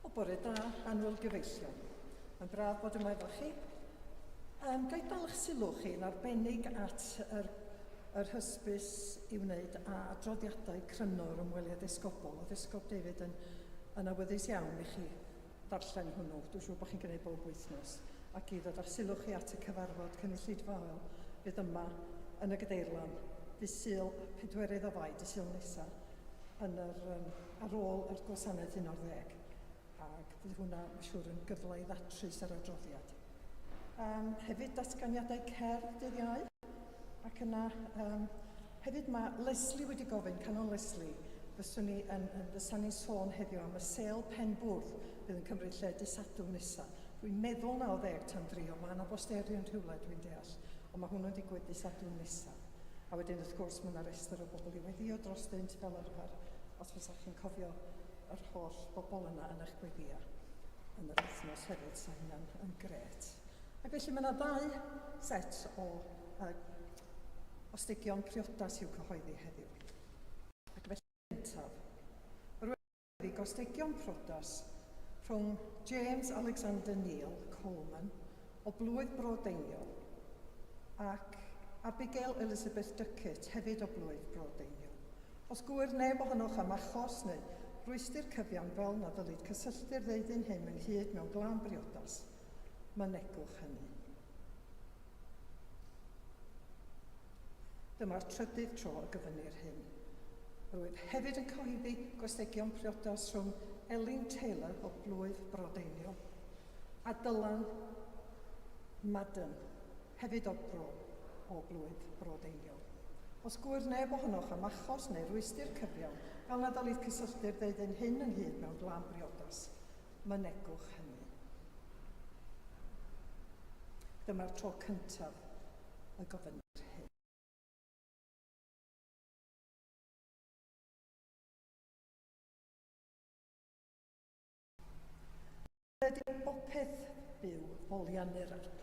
O bore da, annwyl gyfeillion. Mae'n braf bod yma efo chi. Um, gai dal eich sylw chi yn arbennig at yr, yr hysbys i wneud a adroddiadau cryno'r ymweliad esgobol. Oedd Esgob David yn, yn awyddus iawn i chi ddarllen hwnnw. Dwi'n siŵr bod chi'n gwneud bob wythnos. Ac i ddod â'ch sylw chi at y cyfarfod cynulleidfaol fydd yma yn y Gadeirlan dydd Sul, pedwerydd o Fai, dydd Sul nesaf, yn yr, um, ar ôl yr gwasanaeth 11. Ac fydd hwnna, mae'n siŵr, yn gyfle i ddatrys yr adroddiad. Um, hefyd datganiadau cerdd dydd Iau. Ac yna, um, hefyd mae Leslie wedi gofyn, Canon Leslie, fyswn ni yn, yn, fysa ni'n sôn heddiw am y sêl pen bwrdd fydd yn cymryd lle dydd Sadwrn nesaf. Dwi'n meddwl 90 tan dri, ond mae yna bosteri yn rhywle dwi'n deall. Ond mae hwnnw'n digwydd dydd Sadwrn nesaf. A wedyn wrth gwrs mae yna restr o bobl i weddio drostynt fel arfer, os fysa chi'n cofio yr holl bobl yna yn eich gweddia yn yr wythnos hefyd, sa hynna'n yn gret. Ac felly mae yna ddau set o uh, ostegion priodas i'w cyhoeddi heddiw. Ac felly gyntaf, yr oedd gostegion priodas rhwng James Alexander Neil Coleman o blwydd Bro Deiniol ac Abigail Elizabeth Duckett hefyd o blwydd Bro Deiniol. Os gŵyr neb ohonoch am achos neu rwystr cyfiawn fel na ddylid cysylltu'r ddeuddyn hyn ynghyd mewn glân briodas, mynegwch hynny. Dyma'r trydydd tro y gofynnir hyn. Rwyf hefyd yn cyhoeddi gwastegion priodas rhwng Elin Taylor o blwyf Bro Deiniol a Dylan Madden, hefyd o bro, o blwyf Bro Deiniol. Os gŵyr neb ohonoch am achos neu rwystr cyfiawn, fel na ddylid cysylltu'r ddeuddyn hyn ynghyd mewn glân briodas, mynegwch hynny. Dyma'r tro cyntaf y gofynnir hyn. Rhaid i bopeth byw foliannu'r Arglwydd.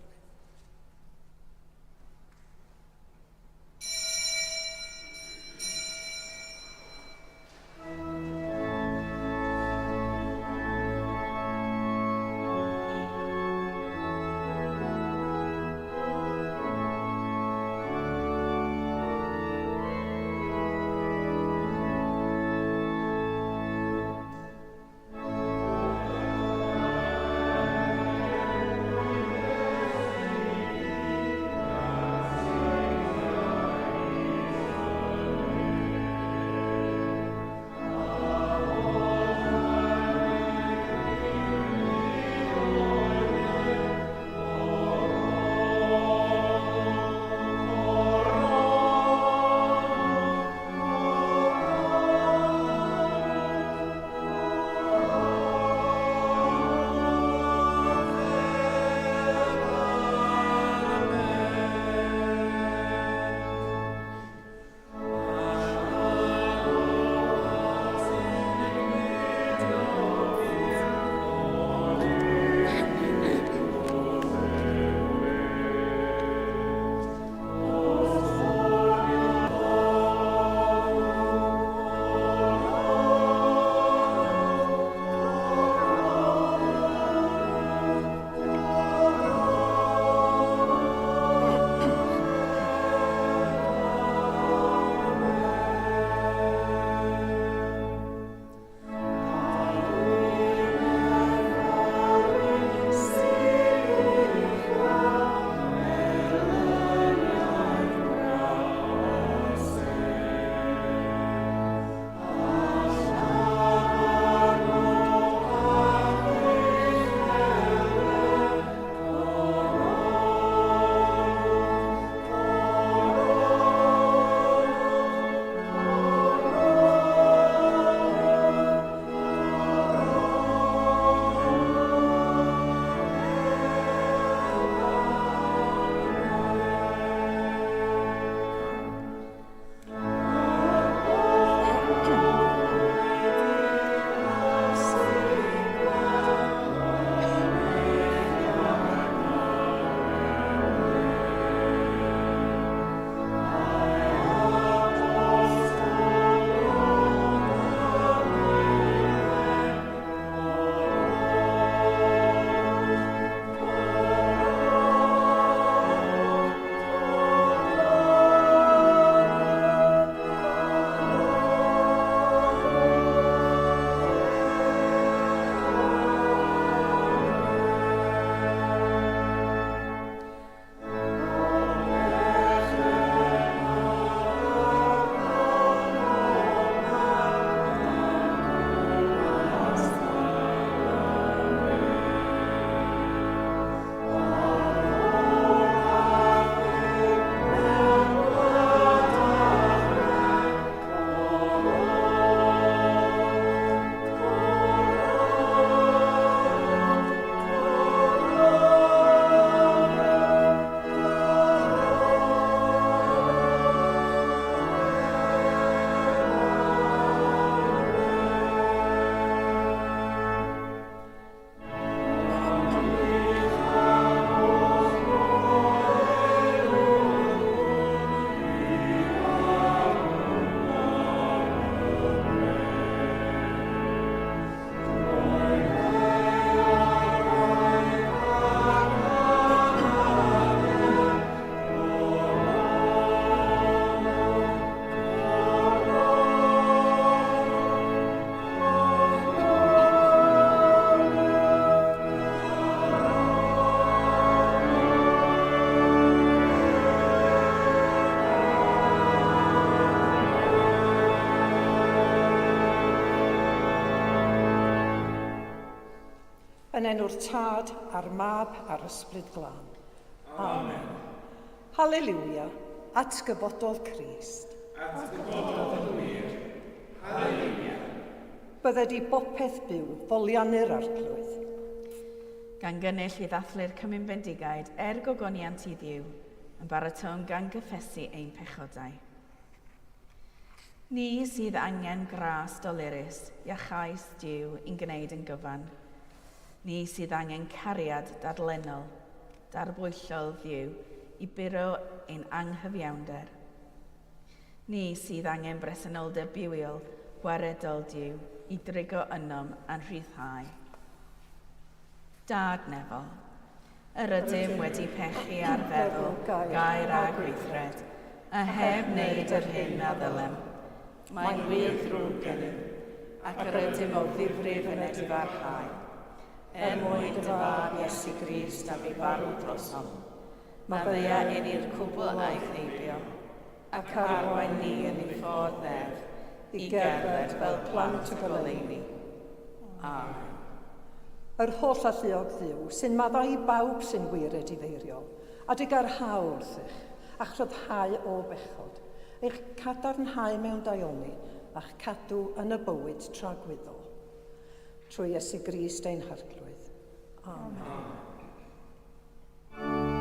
Yn enw'r Tad a'r Mab a'r Ysbryd Glân. Amen. Haleluia, atgyfododd Crist. Atgyfododd yn wir. Haleluia. Bydded i bopeth byw foliannu'r Arglwydd. Gan gynnull i ddathlu'r Cymun Bendigaid er gogoniant i Dduw, yn baratown gan gyffesu ein pechodau. Ni sydd angen gras dolurus, iachais Duw i'n gwneud yn gyfan. Ni sydd angen cariad dadlennol, darbwyllol Dduw i buro ein anghyfiawnder. Ni sydd angen bresenoldeb bywiol, gwaredol Duw i drigo ynom a'n rhyddhau. Dad nefol, yr ydym wedi pechu ar feddwl, gair a gweithred, a heb wneud yr hyn a ddylem. Mae'n wir ddrwg gennym, ac yr ydym o ddifrif yn edifarhau. Er mwyn dy fab Iesu Grist a fu farw drosom, maddeuа inni'r cwbl aeth heibio, ac arwain ni yn ei ffordd ef, i gerdded fel plant y goleuni. Amen. Yr holl alluog Dduw, sy'n maddau i bawb sy'n wir edifeiriol, a digarhau wrthych, a'ch rhyddhau o bechod, eich cadarnhau mewn daioni, a'ch cadw yn y bywyd tragwyddol. Trwy Iesu Grist ein Harglwydd. Amen. Amen.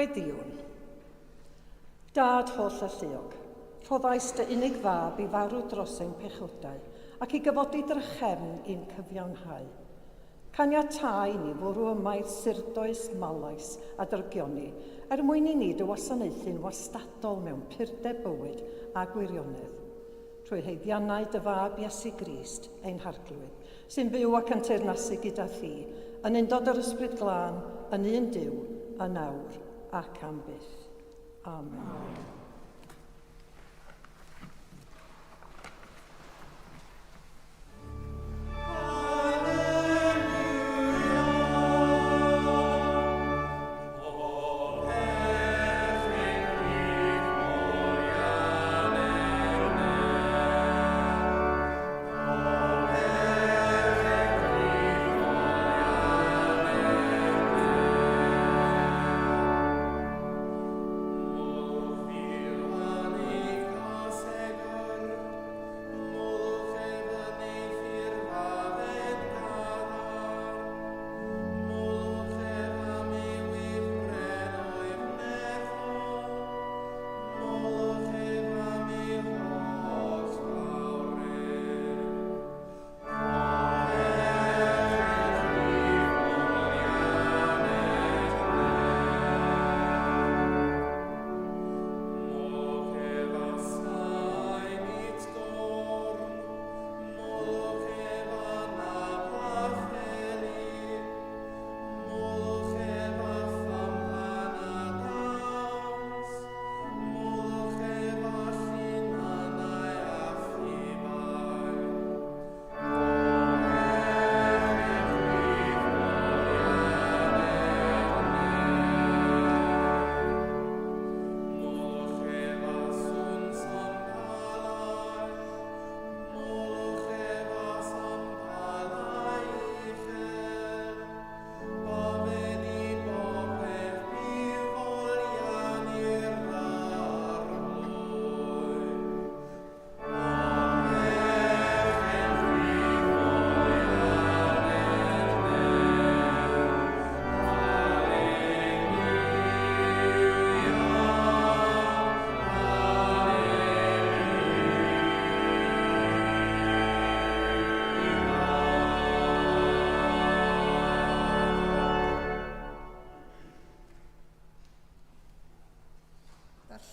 Gweddïwn. Dad holl alluog, rhoddais dy unig fab i farw dros ein pechodau ac i gyfodi drachefn i'n cyfiawnhau. Caniatâ i ni fwrw ymaith surdoes, malais a drygioni, er mwyn i ni dy wasanaethu'n wastadol mewn purdeb bywyd a gwirionedd. Trwy haeddiannau dy Fab Iesu Grist, ein Harglwydd, sy'n byw ac yn teyrnasu gyda thi, yn undod yr Ysbryd Glân, yn un Duw, yn awr ac am byth. Amen. Amen.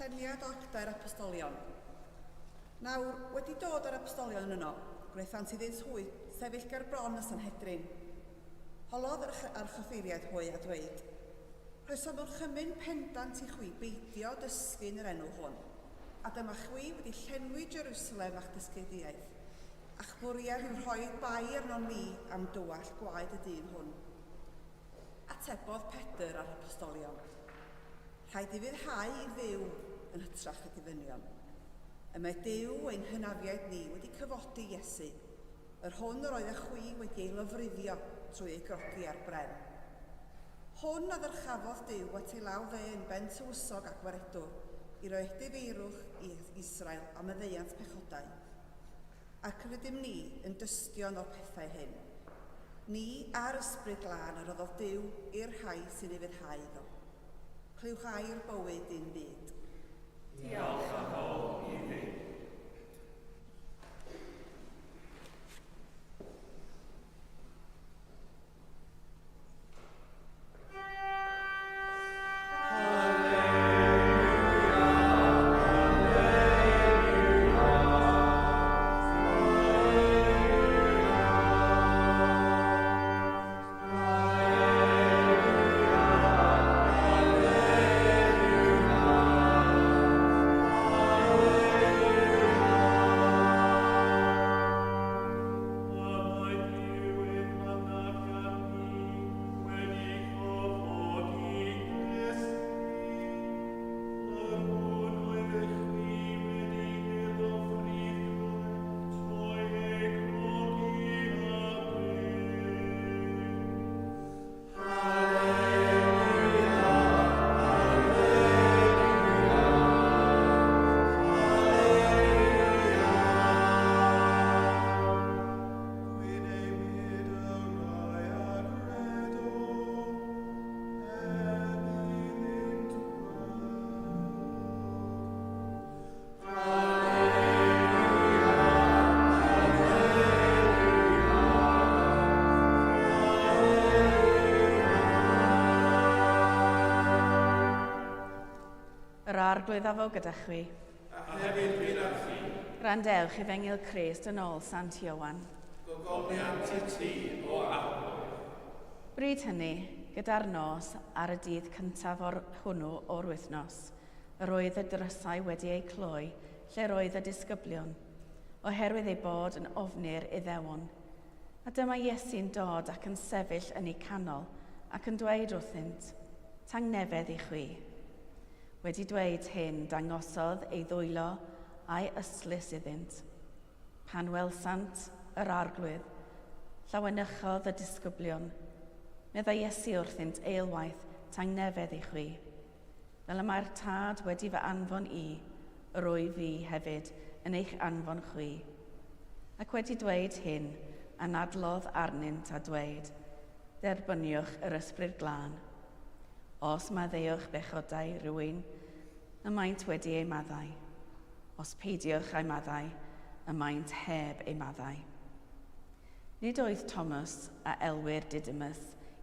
Darlleniad o Actau'r Apostolion. Nawr, wedi dod yr Apostolion yno, gwnaethant iddynt hwy sefyll ger bron y Sanhedrin. Holodd yr archoffeiriaid hwy a dweud, Rhoesom orchymyn pendant i chwi beidio dysgu yn yr enw hwn, a dyma chwi wedi llenwi Jerusalem a'ch dysgeidiaeth, a'ch bwriad yw rhoi bai arnon ni am dywallt gwaed y dyn hwn. Atebodd Pedr a'r apostolion, Rhaid ufuddhau i Dduw yn hytrach na difynion. Y mae Duw ein hynafiaid ni wedi cyfodi Iesu, yr hwn yr oeddech chwi wedi ei lofruddio trwy ei grogi ar bren. Hwn a ddyrchafodd Duw at ei law dde yn ben tywysog a gwaredwr, i roi edifeirwch i Israel a maddeuant pechodau. Ac rydym ni yn dystion o'r pethau hyn. Ni a'r Ysbryd Glân a roddodd Duw i'r rhai sy'n ufuddhau iddo. Clywch air bywyd un byd. Diolch a mawl i Dduw. Yr Arglwydd a fo gyda chwi. A hefyd gyda chi. Gwrandewch Efengyl Crist yn ôl Sant Ioan. Gogoniant i ti, o Arglwydd. Bryd hynny, gyda'r nos, ar y dydd cyntaf o'r hwnnw o'r wythnos, yr oedd y drysau wedi eu cloi lle'r oedd y disgyblion, oherwydd eu bod yn ofni'r Iddewon. A dyma Iesu'n dod ac yn sefyll yn eu canol, ac yn dweud wrthynt, Tangnefedd i chwi. Wedi dweud hyn, dangosodd ei ddwylo a'i ystlys iddynt. Pan welsant yr Arglwydd, llawenychodd y disgyblion. Meddai Iesu wrthynt eilwaith, Tangnefedd i chwi. Fel y mae'r Tad wedi fy anfon i, yr wyf fi hefyd yn eich anfon chwi. Ac wedi dweud hyn, anadlodd arnynt a dweud, Derbyniwch yr Ysbryd Glân. Os maddeuwch bechodau rhywun, y maent wedi eu maddau. Os peidiwch â'u maddau, y maent heb eu maddau. Nid oedd Thomas, a elwir Didymus,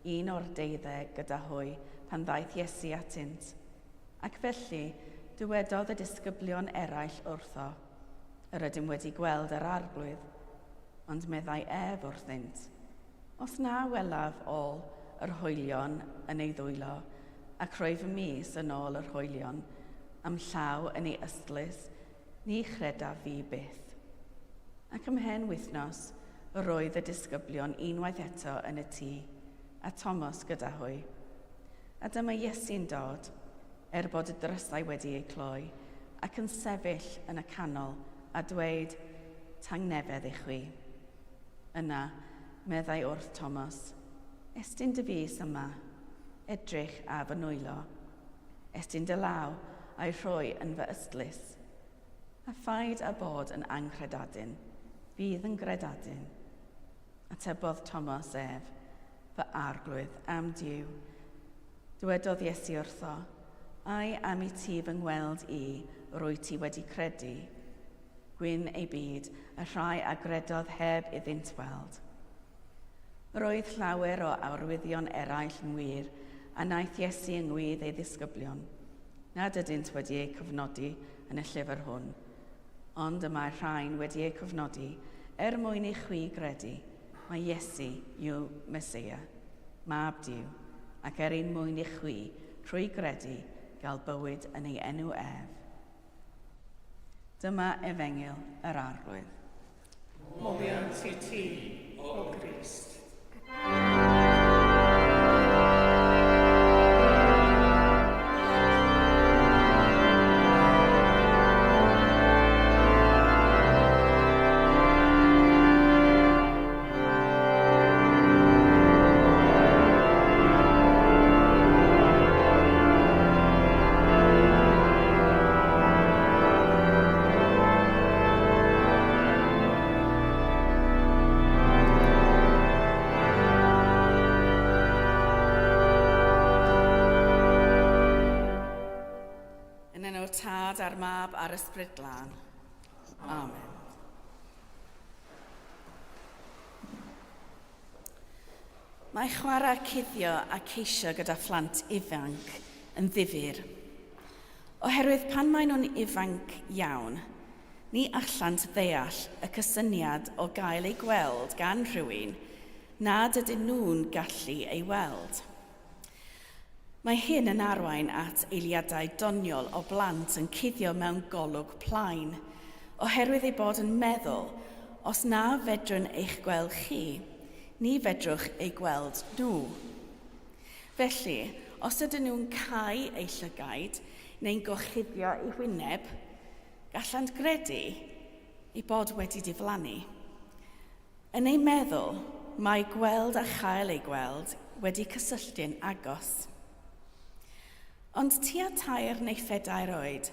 un o'r deuddeg gyda hwy pan ddaeth Iesu atynt. Ac felly, dywedodd y disgyblion eraill wrtho, Yr ydym wedi gweld yr Arglwydd. Ond meddai ef wrthynt, Os na welaf ôl yr hoelion yn ei ddwylo, ac rhoi fy mys yn ôl yr hoelion, a'm llaw yn ei ystlys, ni chredaf fi byth. Ac ymhen wythnos, yr oedd y disgyblion unwaith eto yn y tŷ, a Thomas gyda hwy. A dyma Iesu'n dod, er bod y drysau wedi eu cloi, ac yn sefyll yn y canol, a dweud, Tangnefedd i chwi. Yna, meddai wrth Thomas, Estyn dy fys yma, edrych ar fy nwylo. Estyn dy law a'i rhoi yn fy ystlys. A phaid â bod yn anghredadun, bydd yn gredadun. Atebodd Thomas ef, Fy Arglwydd, am Duw. Dywedodd Iesu wrtho, Ai am i ti fy ngweld i, rwyt ti wedi credu? Gwyn ei byd, y rhai a gredodd heb iddynt weld. Yr oedd llawer o arwyddion eraill yn wir, a wnaeth Iesu yng ngwydd ei ddisgyblion. nad ydynt wedi eu cofnodi yn y llyfr hwn, ond y mae rhain wedi eu cofnodi er mwyn i chwi gredu mai Iesu yw Meseia, Mab Duw, ac er ein mwyn i chwi, trwy gredu, gael bywyd yn ei enw ef. Dyma efengyl yr Arglwydd. Moliant i ti, o Grist. Yn enw'r Tad a'r Mab a'r Ysbryd Glân. Amen. Mae chwarae cuddio a ceisio gyda phlant ifanc yn ddifyr. Oherwydd pan maen nhw'n ifanc iawn, ni allant ddeall y cysyniad o gael eu gweld gan rhywun nad ydyn nhw'n gallu ei weld. Mae hyn yn arwain at eiliadau doniol o blant yn cuddio mewn golwg plaen, oherwydd eu bod yn meddwl, os na fedrwn eich gweld chi, ni fedrwch eu gweld nhw. Felly, os ydyn nhw'n cau eu llygaid neu'n gorchuddio eu hwyneb, gallant gredu eu bod wedi diflannu. Yn ei meddwl, mae gweld a chael ei gweld wedi cysylltu'n agos. Ond tua tair neu phedair oed,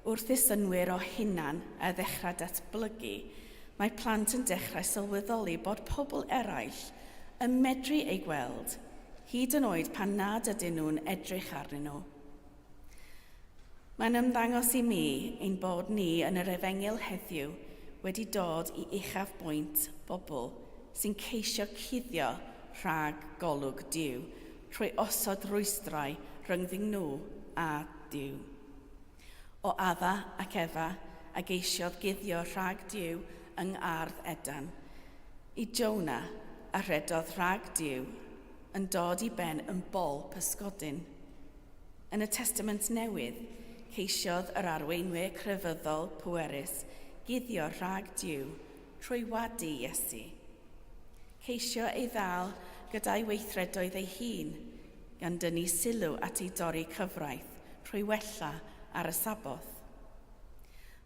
wrth i synnwyr o hunan a ddechrau datblygu, mae plant yn dechrau sylweddoli bod pobl eraill yn medru eu gweld, hyd yn oed pan nad ydyn nhw'n edrych arnyn nhw. Mae'n ymddangos i mi ein bod ni yn yr Efengyl heddiw wedi dod i uchafbwynt bobl sy'n ceisio cuddio rhag golwg Duw trwy osod rwystrau rhyngddyn nhw a Duw. O Adda ac Efa a geisiodd guddio rhag Duw yng Ngardd Eden, i Jonah a rhedodd rhag Duw yn dod i ben yn bol pysgodyn. Yn y Testament Newydd, ceisiodd yr arweinwyr crefyddol pwerus guddio rhag Duw trwy wadu Iesu. Ceisio ei ddal gyda'i weithredoedd ei hun, gan dynnu sylw at ei dorri cyfraith trwy wella ar y Saboth.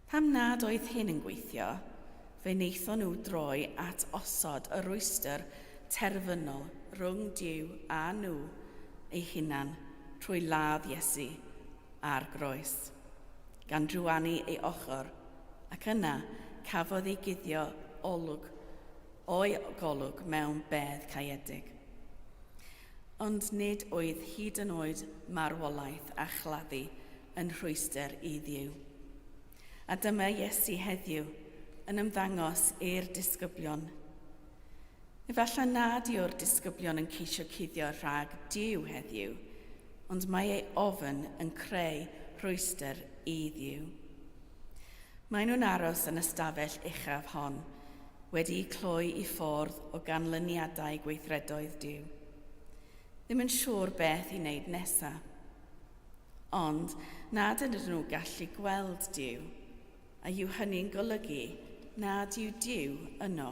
Pam nad oedd hyn yn gweithio, fe wnaethon nhw droi at osod y rwystr terfynol rhwng Duw a nhw eu hunan trwy ladd Iesu ar groes, gan drywanu ei ochr, ac yna cafodd ei guddio olwg o'i golwg mewn bedd caeedig. Ond nid oedd hyd yn oed marwolaeth a chladdu yn rhwystr i Dduw. A dyma Iesu heddiw yn ymddangos i'r disgyblion. Efallai nad yw'r disgyblion yn ceisio cuddio rhag Duw heddiw, ond mae ei ofn yn creu rhwystr i Dduw. Maen nhw'n aros yn ystafell uchaf hon, wedi'u cloi i ffordd o ganlyniadau gweithredoedd Duw. Ddim yn siŵr beth i wneud nesaf. Ond nad ydyn nhw gallu gweld Duw, a yw hynny'n golygu nad yw Duw yno?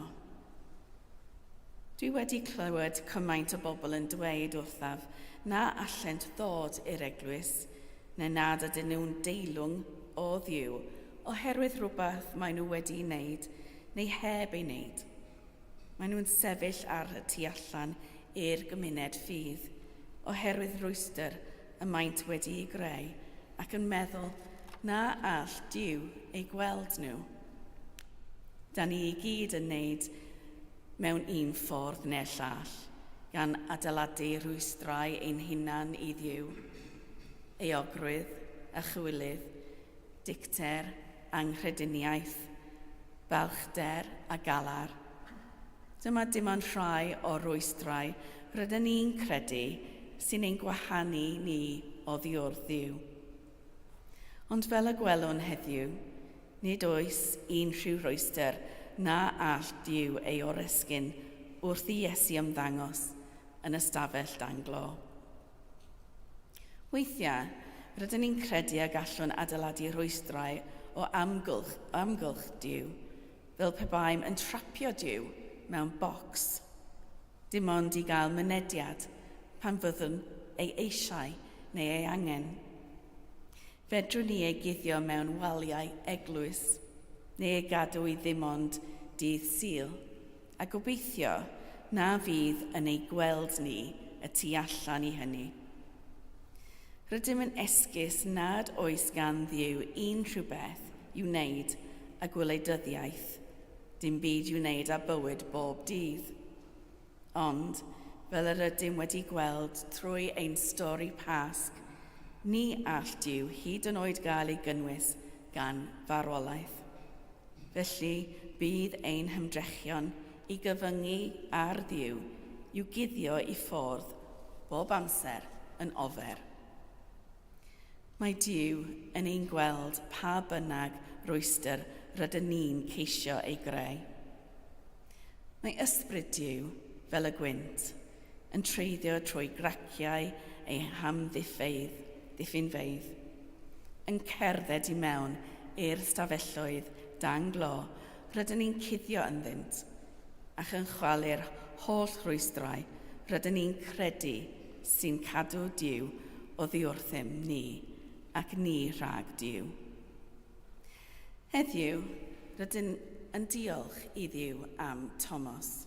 Dwi wedi clywed cymaint o bobl yn dweud wrthaf na allent ddod i'r eglwys, neu nad ydyn nhw'n deilwng o Dduw oherwydd rhywbeth maen nhw wedi'i wneud neu heb ei wneud. Maen nhw'n sefyll ar y tu allan i'r gymuned ffydd oherwydd rwystr y maent wedi'i greu ac yn meddwl na all Duw eu gweld nhw. Da ni i gyd yn neud mewn un ffordd neu'r llall, gan adeiladu rhwystrau ein hunan i Dduw. Euogrwydd a chywilydd, dicter, anghrediniaeth, balchder a galar. Dyma dim ond rhai o'r rwystrau rydyn ni'n credu sy'n ein gwahanu ni oddi wrth Dduw. Ond fel y gwelwn heddiw, nid oes unrhyw rwystr na all Duw ei oresgyn wrth i Iesu ymddangos yn ystafell dan glo. Weithiau, rydyn ni'n credu y gallwn adeiladu rhwystrau o amgylch, amgylch Duw, fel pe baem yn trapio Duw mewn bocs, dim ond i gael mynediad pan fyddwn ei eisiau neu ei angen. Fedrwn ni ei guddio mewn waliau eglwys, neu ei gadw i ddim ond dydd Sul, a gobeithio na fydd yn ei gweld ni y tu allan i hynny. Rydym yn esgus nad oes gan Dduw unrhyw beth i'w wneud â gwleidyddiaeth, dim byd i'w wneud â bywyd bob dydd. Ond, fel yr ydym wedi gweld trwy ein stori Pasg, ni all Duw hyd yn oed gael ei gynnwys gan farwolaeth. Felly, bydd ein hymdrechion i gyfyngu ar Dduw i'w guddio i ffwrdd bob amser yn ofer. Mae Duw yn ein gweld pa bynnag rwystr rydyn ni'n ceisio ei greu. Mae ysbryd Duw, fel y gwynt, yn treiddio trwy graciau ei hamddiffeydd, ddiffinfeydd, yn cerdded i mewn i'r stafelloedd dan glo rydyn ni'n cuddio ynddynt, ac yn chwalu'r holl rwystrau rydyn ni'n credu sy'n cadw Duw oddi wrthym ni ac ni rhag Duw. Heddiw, rydyn yn diolch i Dduw am Tomos.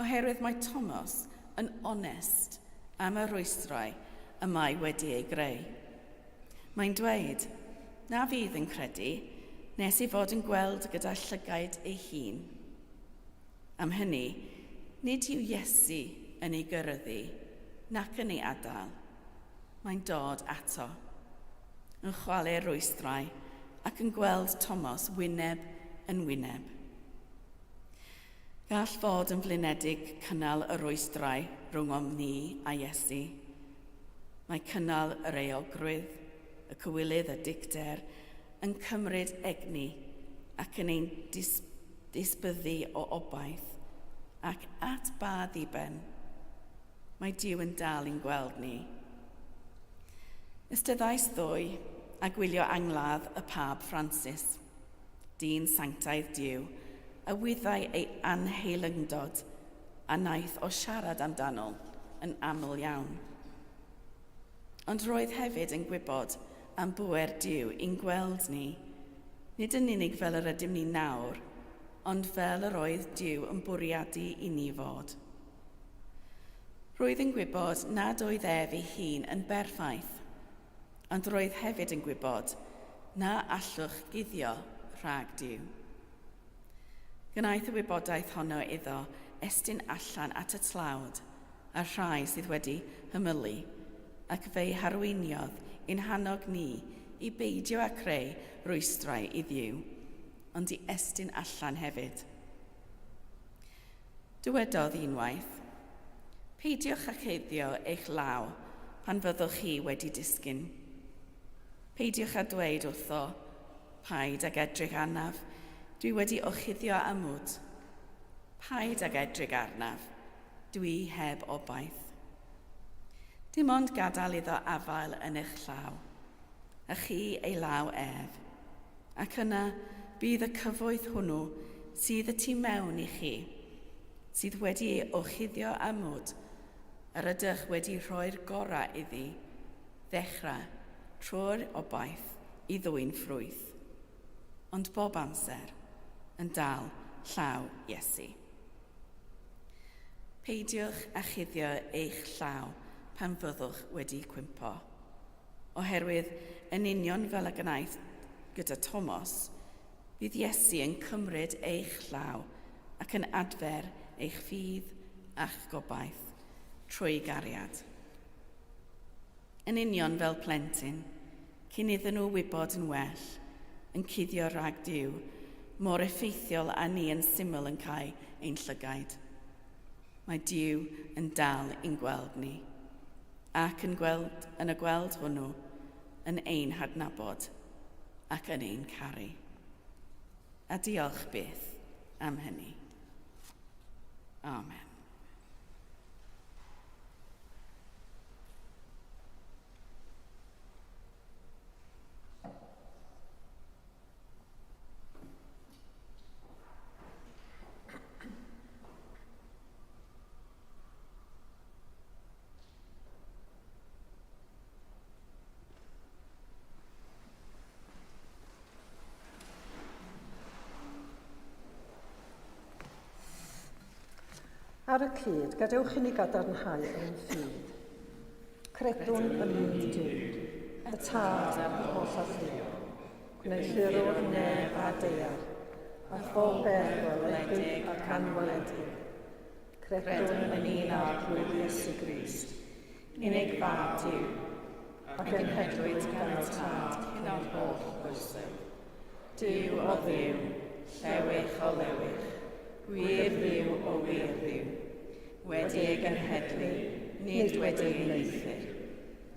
Oherwydd mae Tomos yn onest am y rhwystrau y mae wedi ei greu. Mae'n dweud na fydd yn credu nes ei fod yn gweld gyda llygaid ei hun. Am hynny, nid yw Iesu yn ei gyryddu nac yn ei adael. Mae'n dod ato, yn chwalu'r rwystrau ac yn gweld Tomos wyneb yn wyneb. Gall fod yn flinedig cynnal y rwystrau rhwngom ni a Iesu. Mae cynnal yr euogrwydd, y cywilydd a dicter yn cymryd egni ac yn ein dis disbyddu o obaith, ac at ba ddiben? Mae Duw yn dal i'n gweld ni. Ysteddais ddoe a gwylio angladd y Pab Francis. Dyn sanctaidd Duw, a wyddai ei anheilyngdod, a wnaeth o siarad amdano yn aml iawn. Ond roedd hefyd yn gwybod am bŵer Duw i'n gweld ni, nid yn unig fel yr ydym ni nawr, ond fel yr oedd Duw yn bwriadu i ni fod. Roedd yn gwybod nad oedd ef ei hun yn berffaith, Ond roedd hefyd yn gwybod na allwch guddio rhag Duw. Gwnaeth y wybodaeth honno iddo estyn allan at y tlawd a'r rhai sydd wedi hymylu, ac fe'i harweiniodd i'n hannog ni i beidio â creu rwystrau i Dduw, ond i estyn allan hefyd. Dywedodd unwaith, Peidiwch â chuddio eich law pan fyddwch chi wedi disgyn. Peidiwch â dweud wrtho, Paid ag edrych arnaf, dwi wedi orchuddio â mwd. Paid ag edrych arnaf, dwi heb obaith. Dim ond gadael iddo afael yn eich llaw, a chi ei law ef. Ac yna bydd y cyfoeth hwnnw sydd y tu mewn i chi, sydd wedi ei orchuddio â mwd, yr ydych wedi rhoi'r gorau iddi, ddechrau trwy'r obaith i ddwyn ffrwyth. Ond bob amser yn dal llaw Iesu. Peidiwch â chuddio eich llaw pan fyddwch wedi cwympo. Oherwydd, yn union fel y gwnaeth gyda Tomos, bydd Iesu yn cymryd eich llaw ac yn adfer eich ffydd a'ch gobaith trwy gariad. Yn union fel plentyn, cyn iddyn nhw wybod yn well, yn cuddio rhag Duw, mor effeithiol â ni yn syml yn cau ein llygaid. Mae Duw yn dal i'n gweld ni. Ac yn gweld, yn y gweld hwnnw, yn ein hadnabod ac yn ein caru. A diolch byth am hynny. Amen. Ar y cyd, gadewch i ni gadarnhau ein ffydd. Credwn yn un Duw, y Tad a'r holl alluog, gwneuthurwr nef a daear, a phob beth weledig ac anweledig. Credwn yn un Arglwydd Iesu Grist, unig Fab Duw, a genhedlwyd gan y Tad cyn o'r holl oesoedd. Duw o Dduw, llewych o lewych, gwir Dduw o wir Dduw, wedi ei genhedlu, nid wedi ei wneuthur,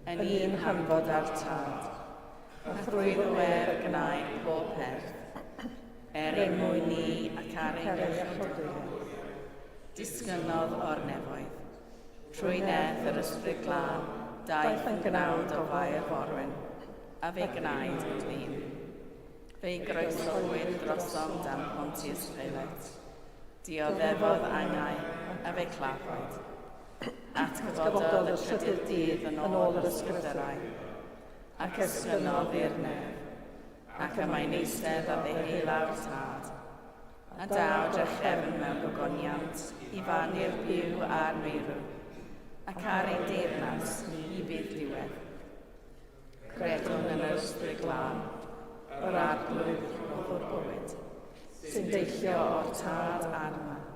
yn un hanfod â'r Tad, a thrwyddo ef y gwnaed pob peth. Er ein mwyn ni ac ar ein iachawdwriaeth. Disgynnodd o'r nefoedd. Trwy nerth yr Ysbryd Glân, daeth yn gnawd o Fair Forwyn, a fe'i gwnaed yn ddyn. Fe'i groesawyd drosom dan Pontius Pilate. Dioddefodd angau, a fe'i claddwyd. Atgyfododd y trydydd dydd yn ôl yr Ysgrythurau, ac esgynnodd i'r nef. Ac y mae'n eistedd ar ddeheulaw'r Tad, a daw drachefn mewn gogoniant i farnu'r byw a'r meirw, ac ar ei deyrnas ni bydd diwedd. Credwn yn yr Ysbryd Glân, yr Arglwydd rhoddwr bywyd, sy'n deillio o'r Tad a'r Mab,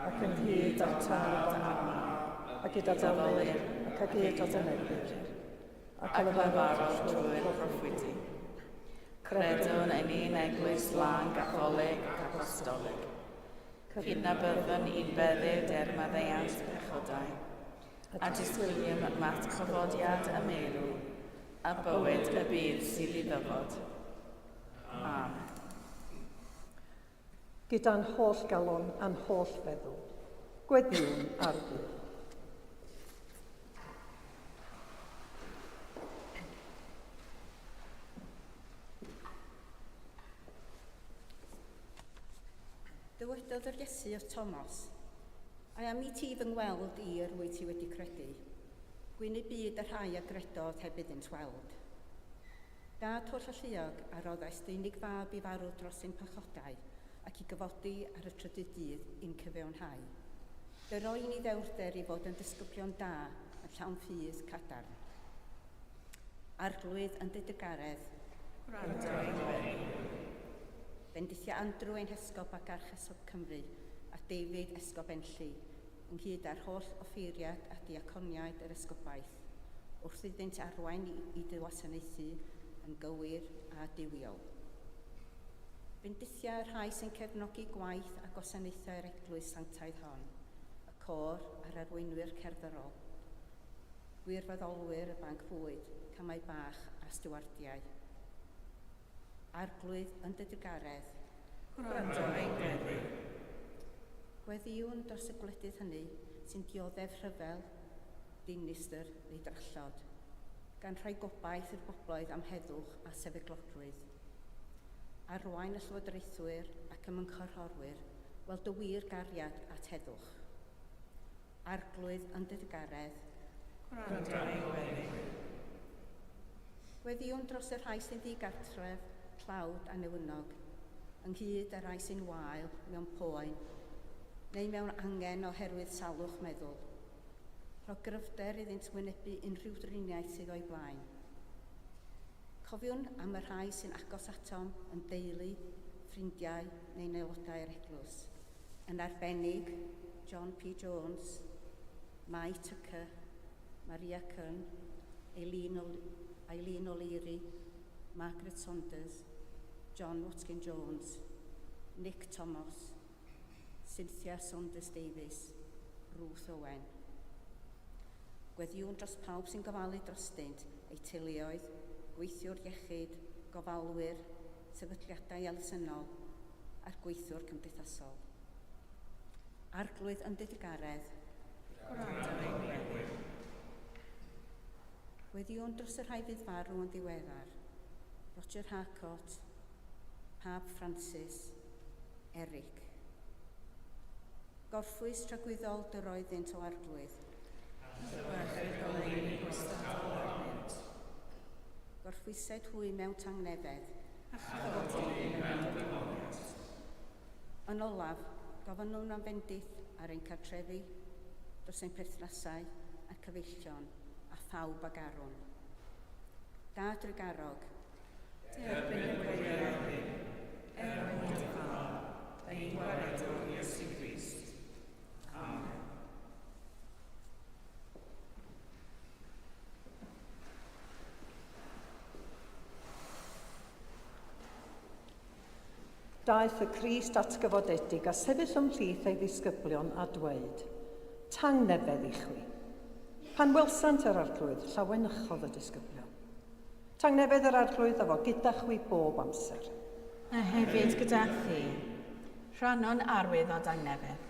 ac ynghyd â'r Tad a'r Mab, a gyda addolwyr ac a gyd oddynebwyr. Ac a lefarodd trwy'r proffwydi. Credwn yn un eglwys lân Gatholig ac Apostolig. Cydnabyddwn un beddyd er maddeuant pechodau, a disgwyliwn matgyfodiad y meirw, a bywyd y byd sydd i ddyfod. Amen. Gyda'n holl galon a'n holl feddwl, gweddïwn Arglwydd. Dywedodd yr Iesu wrth Thomas, Ai am i ti fy ngweld i yr wyt ti wedi credu? Gwyn y byd y rhai a gredodd heb iddynt weld. Dad Hollalluog, a roddais dy unig Fab i farw dros ein pechodau, ac i gyfodi ar y trydydd dydd i'n cyfiawnhau. Dy roi i ni ddewrder i fod yn ddisgyblion da, yn llawn ffydd cadarn. Arglwydd yn dy drugaredd, Gwrando ein gweddi. Bendithia Andrew ein Hesgob ac Archesgob Cymru, a David Esgob Enlli, ynghyd â'r holl offeiriad a diaconiaid yr esgobaeth, wrth iddynt arwain i, i dy wasanaethu yn gywir a duwiol. Bendithia y rhai sy'n cefnogi gwaith a gwasanaethau'r eglwys sanctaidd hon, y côr a'r arweinwyr cerddorol, gwirfoddolwyr y banc bwyd, camau bach a stiwardiau. Arglwydd yn dy drugaredd. Gwrando ein gweddi. Gweddïwn dros y gwledydd hynny sy'n dioddef rhyfel, dinistr neu drallod, gan rhoi gobaith i'r bobloedd am heddwch a sefydlogrwydd. Arwain y llywodraethwyr ac ymgynghorwyr weld dy wir gariad at heddwch. Arglwydd yn dy drugaredd. Gwrando ein gweddi. Gweddïwn dros y rhai sy'n ddigartref, tlawd a newynog, ynghyd â'r rhai sy'n wael mewn poen neu mewn angen oherwydd salwch meddwl. Rho gryfder iddynt wynebu unrhyw driniaeth sydd o'i blaen. Cofiwn am y rhai sy'n agos atom yn deulu, ffrindiau neu'n aelodau'r eglwys. Yn arbennig, John P. Jones, Mai Tucker, Maria Cynn, Eileen, Eileen O'Leary, Margaret Saunders, John Watkin Jones, Nick Thomas, Cynthia Saunders Davies, Ruth Owen. Gweddïwn dros pawb sy'n gofalu drostynt, eu teuluoedd, gweithiwr iechyd, gofalwyr, sefydliadau elusennol a'r gweithiwr cymdeithasol. Arglwydd yn dy drugaredd, Gwrando ein gweddi. Gweddïwn dros y rhai fydd farw yn ddiweddar, Roger Harcourt, Pab Francis, Eric. Gorffwys tragwyddol dy roeddynt o Arglwydd. Adlewyrchu'r goleuni gwastadol arnynt. Gorffwysed hwy mewn tangnefedd. A chodi mewn dygoliad. Yn olaf, gofynnwn am fendith ar ein cartrefi, dros ein perthnasau a'r cyfeillion, a phawb a garwn. Da drugarog. Derbyn y gweddïau hyn, er mwyn dy fab, ein Gwaredwr Iesu Grist. Amen. Daeth y Crist atgyfodedig a sefyll ymhlith ei ddisgyblion a dweud, Tangnefedd i chwi. Pan welsant yr Arglwydd, llawenychodd y disgyblion. Tangnefedd yr Arglwydd a fo gyda chwi bob amser. A hefyd gyda thi. Rhannwn arwydd o dangnefedd.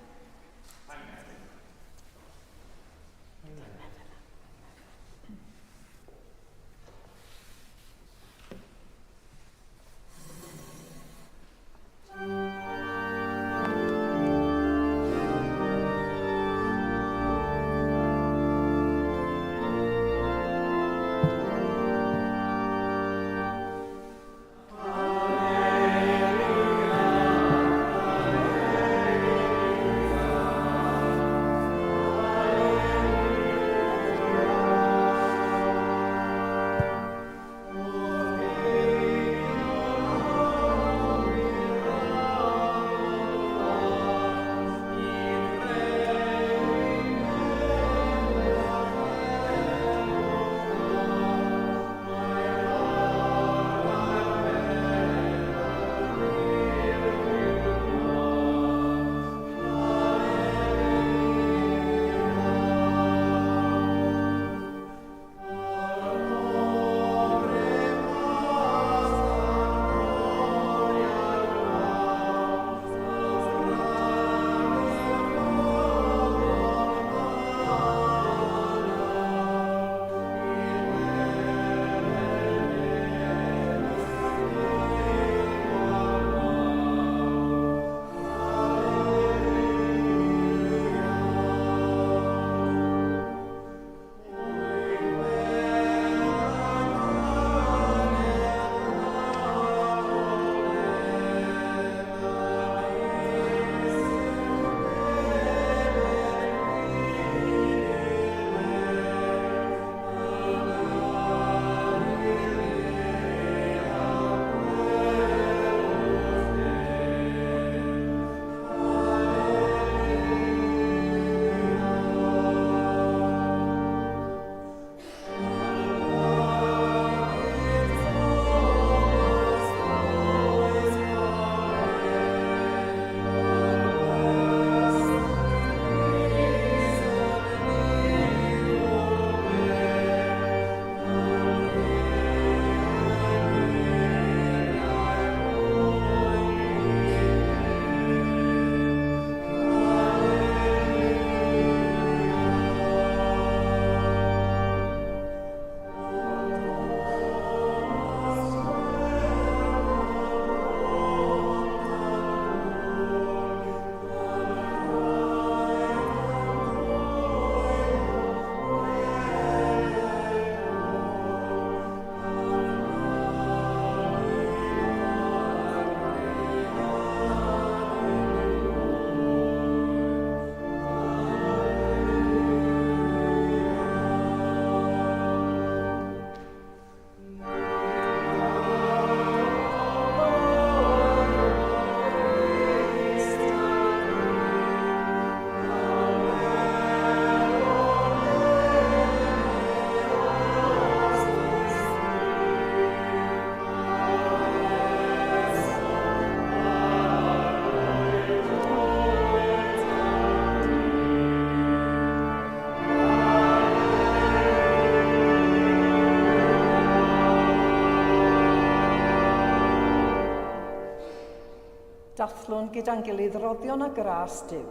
Dathlwn gyda'n gilydd roddion a gras Duw.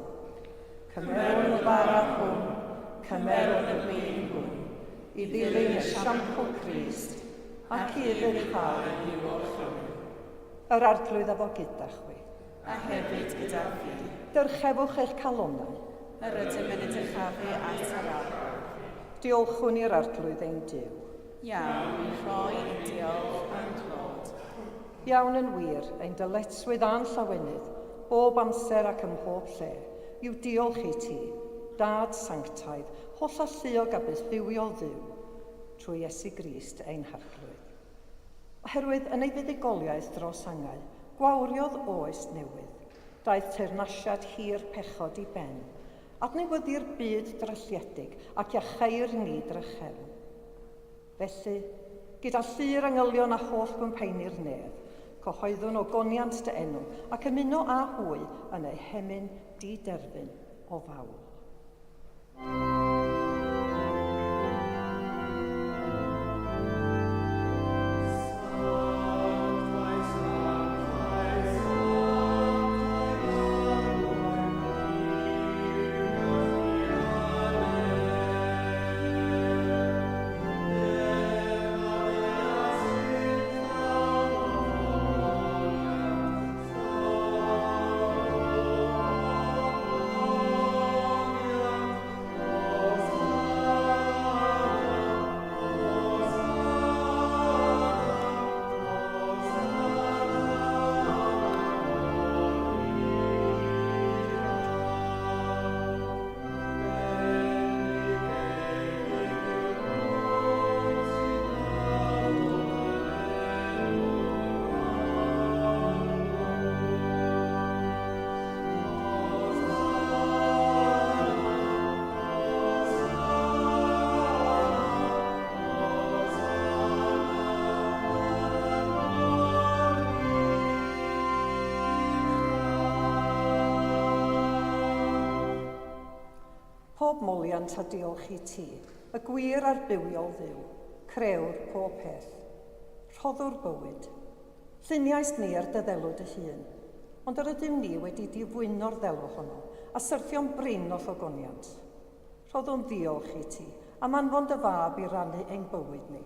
Cymerwn y bara hwn, cymerwn y gwin hwn, i ddilyn esiampl Crist, ac i ufuddhau i'w orchymyn. Yr Arglwydd a fo gyda chwi. A hefyd gyda thi. Dyrchefwch eich calonnau. Yr ydym yn eu dyrchafu at yr Arglwydd. Diolchwn i'r Arglwydd ein Duw. Iawn, i rhoi ein diolch a'n clod. Iawn yn wir, ein dyletswydd a'n llawenydd, bob amser ac ym mhob lle, yw diolch i ti, Dad sanctaidd, hollalluog a byth-dduwiol Dduw, trwy Iesu Grist ein Harglwydd. Oherwydd yn ei fuddugoliaeth dros angau, gwawriodd oes newydd, daeth teyrnasiad hir pechod i ben, adnewyddu'r byd drylliedig ac iachau'r ni drachefn. Felly, gyda llu'r angylion a holl gwmpeini'r nef, cyhoeddwn ogoniant dy enw ac ymuno â hwy yn eu hemyn di-derfyn o fawl. Pob moliant a diolch i ti, y gwir a'r bywiol Dduw, crëwr pob peth, rhoddwr bywyd. Lluniaist ni ar dy ddelw dy hun, ond yr ydym ni wedi difwyno'r ddelw honno, a syrthio'n brin o'th ogoniant. Rhoddwn ddiolch i ti am anfon dy fab i rannu ein bywyd ni.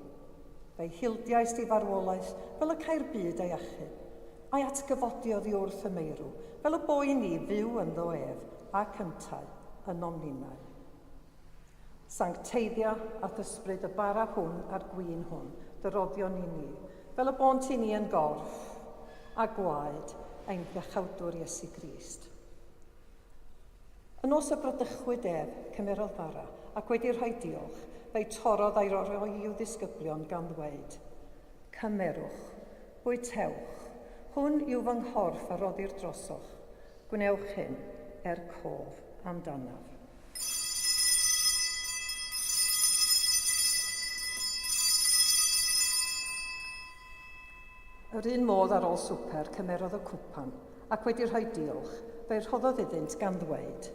Fe'i hildiaist i farwolaeth fel y cai'r byd ei achub, a'i atgyfodi oddi wrth y meirw, fel y bo i ni fyw ynddo ef ac yntau ynom ninnau. Sancteiddia a'th ysbryd y bara hwn a'r gwin hwn, dy roddion i ni, fel y bônt i ni yn gorff a gwaed ein Iachawdwr Iesu Grist. Y nos y bradychwyd ef, cymerodd fara, ac wedi rhoi diolch, fe'i torrodd a'i roi i'w ddisgyblion gan ddweud, Cymerwch, bwytewch, hwn yw fy nghorff a roddir drosoch, gwnewch hyn er cof amdanaf. Yr un modd ar ôl swper, cymerodd y cwpan, ac wedi rhoi diolch, fe'i rhoddodd iddynt gan ddweud,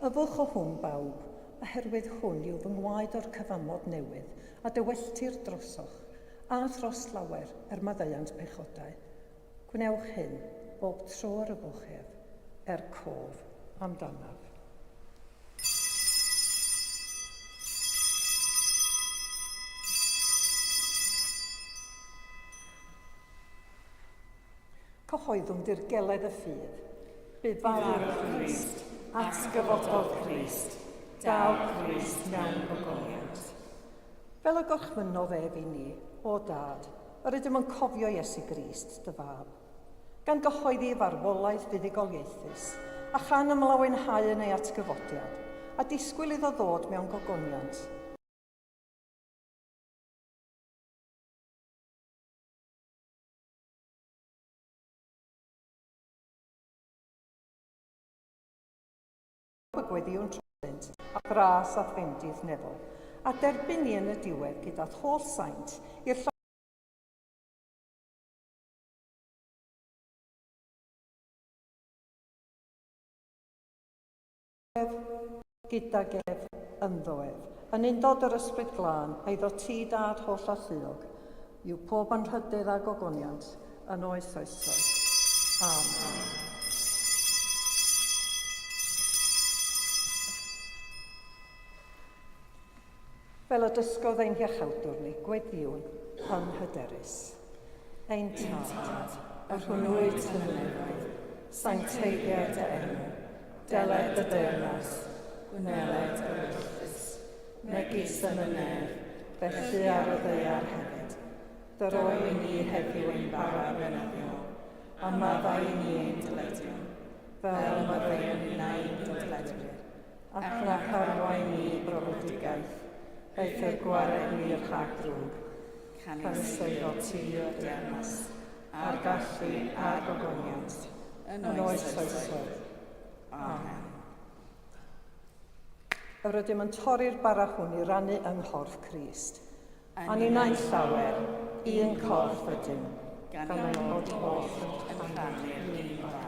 Yfwch o hwn, bawb, oherwydd hwn yw fy ngwaed o'r cyfamod newydd, a dywelltir drosoch, a thros lawer, er maddeuant pechodau. Gwnewch hyn, bob tro yr yfwch ef, er cof amdanaf. Cyhoeddwn dirgeledd y ffydd. Bu farw Crist, atgyfododd Crist, daw Crist mewn gogoniant. Fel y gorchmynnodd ef i ni, o Dad, yr ydym yn cofio Iesu Grist, dy Fab, gan gyhoeddi ei farwolaeth fuddugoliaethus, a chan ymlawenhau yn ei atgyfodiad, a disgwyl iddo ddod mewn gogoniant, y gweddïwn drostynt, a thras a'th fendith nefol, a derbyn ni yn y diwedd gyda'th holl saint i'r ef, gydag ef, ynddo ef, yn undod yr Ysbryd Glân, eiddo ti, Dad holl-alluog, yw pob anrhydedd a gogoniant yn oes oesoedd. Amen. Fel y dysgodd ein hiachawdwr ni, gweddiwn yn hyderus. Ein Tad, yr hwn wyt yn y nefoedd, sancteiddied dy enw, deled dy deyrnas, gwneled dy ewyllys, megis yn y nef, felly ar y ddaear hefyd. Dyro i ni heddiw ein bara beunyddiol, a maddau i ni ein dyledion, fel y maddeuwn ninnau i'n dyledwyr, ac nac arwain ni i brofedigaeth, eithr gwared ni rhag drwg. Canys eiddo ti yw'r deyrnas, a'r gallu, a'r gogoniant, yn oes oesoedd. Amen. Yr ydym yn torri'r bara hwn i rannu yng nghorff Crist. A ninnau'n llawer, un corff ydym, gan ein bod oll yn rhannu'r un bara.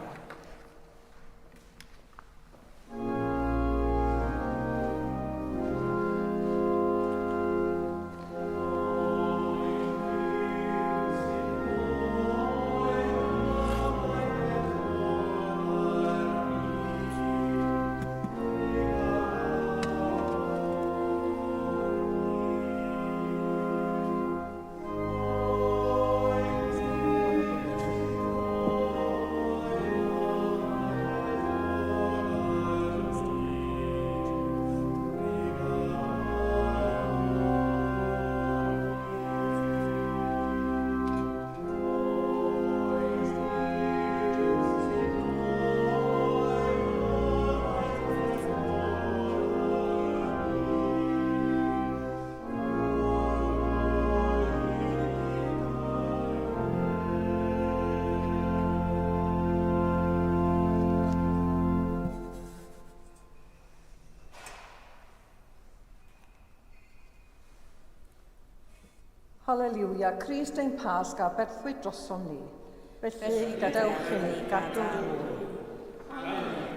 Haleliwia, Crist ein Pasg a berthwyd drosom ni. Felly, gadewch i ni gadw'r ŵyl. Amen.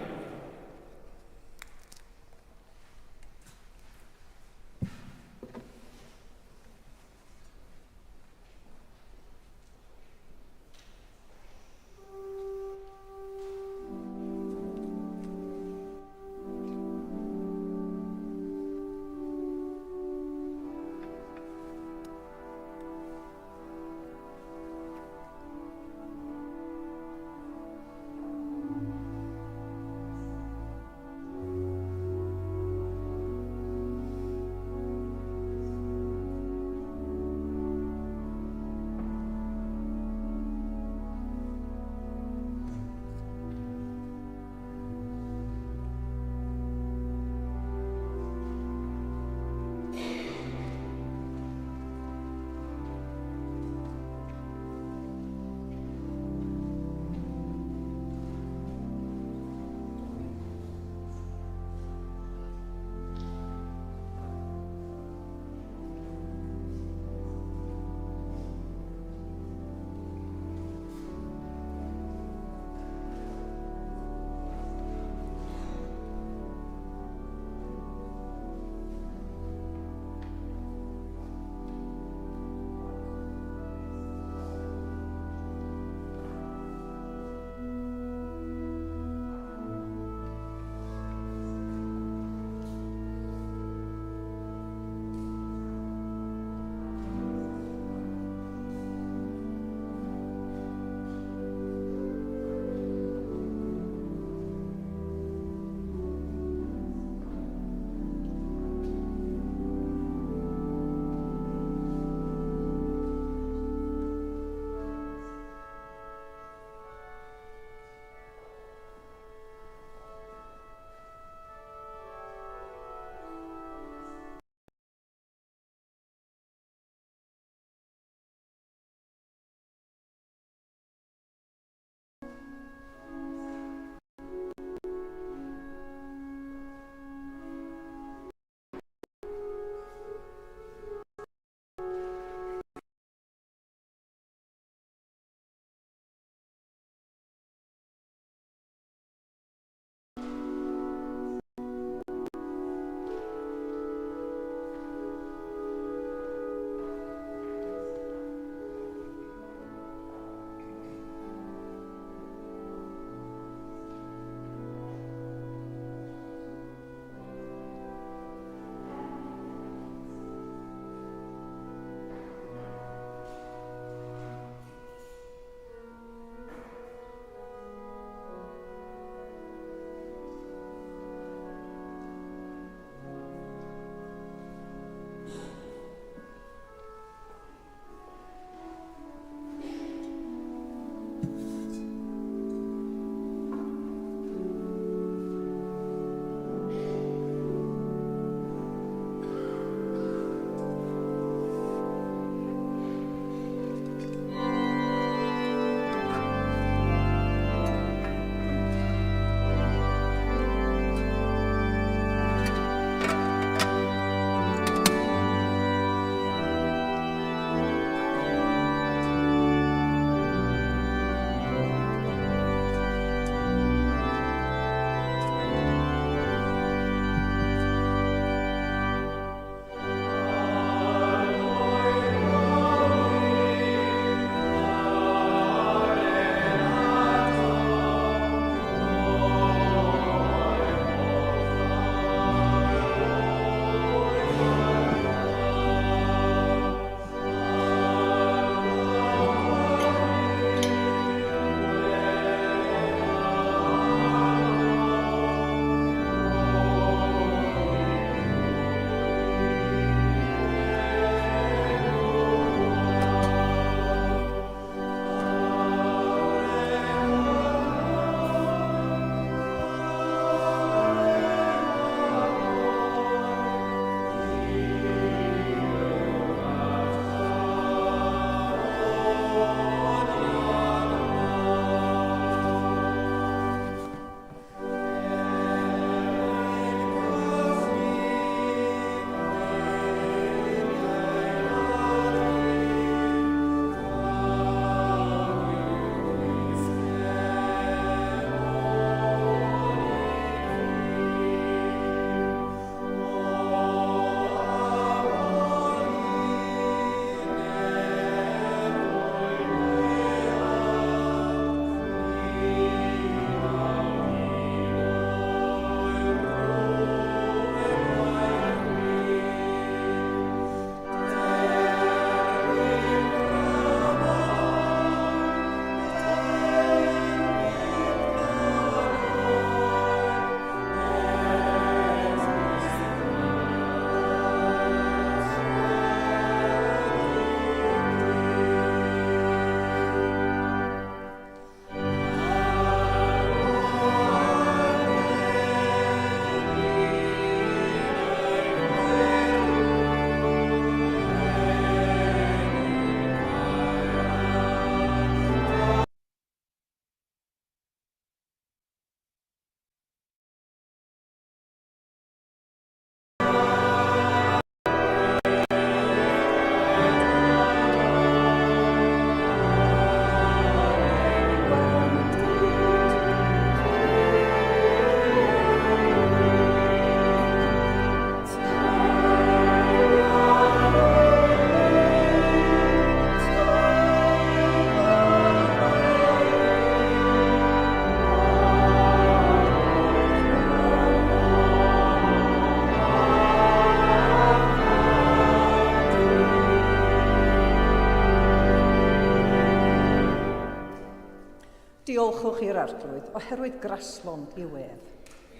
Diolchwch i'r Arglwydd, oherwydd graslon yw ef.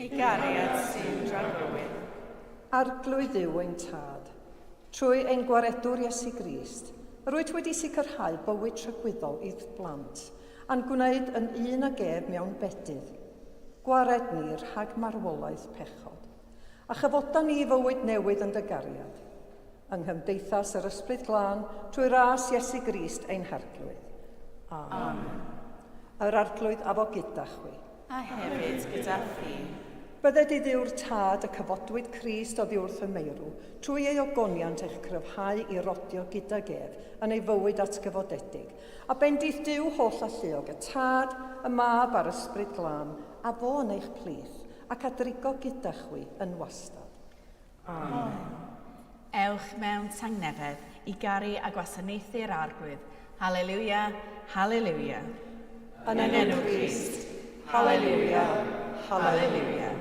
Ei gariad sy'n dragywydd. Arglwydd yw ein tad. Trwy ein gwaredwr Iesu Grist, yr wyt wedi sicrhau bywyd tragwyddol i'th blant, a'n gwneud yn un ag ef mewn bedydd. Gwared ni rhag marwolaeth pechod, a chyfoda ni i fywyd newydd yn dy gariad. Yng nghymdeithas yr Ysbryd Glân, trwy ras Iesu Grist ein Harglwydd. Amen. Yr Arglwydd a fo gyda chwi. A hefyd gyda thi. Bydded i Dduw'r Tad y cyfodwyd Crist oddi wrth y meirw, trwy ei ogoniant eich cryfhau i rodio gydag ef yn ei fywyd atgyfodedig. A bendith Duw holl alluog, y Tad, y Mab a'r Ysbryd Glân, a fo yn eich plith, ac a drigo gyda chwi yn wastad. Amen. Ewch mewn tangnefedd i garu a gwasanaethu'r Arglwydd. Haleluia, haleluia. Yn enw Crist. Haleluia, haleluia.